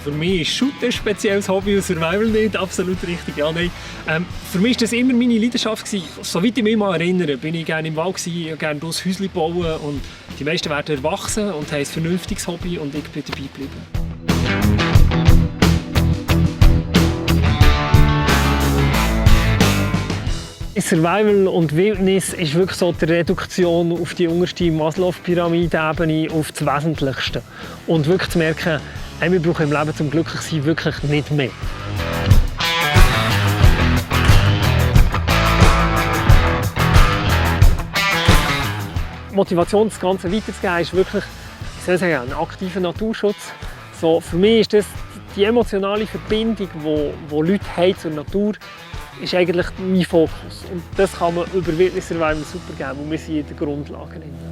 Für mich ist Shooten ein spezielles Hobby und Survival nicht. Absolut richtig, ja, nein. Für mich war das immer meine Leidenschaft. Soweit ich mich mal erinnere, bin ich gerne im Wald, ich gerne das Häuschen bauen und die meisten werden erwachsen und haben ein vernünftiges Hobby und ich bin dabei geblieben. Survival und Wildnis ist wirklich so die Reduktion auf die unterste Maslow-Pyramide-Ebene, auf das Wesentlichste. Und wirklich zu merken, hey, wir brauchen im Leben zum Glücklichsein wirklich nicht mehr. Motivation, das Ganze weiterzugeben, ist wirklich, ich soll sagen, ein aktiver Naturschutz. So, für mich ist das die emotionale Verbindung, die Leute haben zur Natur, ist eigentlich mein Fokus. Und das kann man über Wildnis Survival super geben, und wir sind in der Grundlage drin.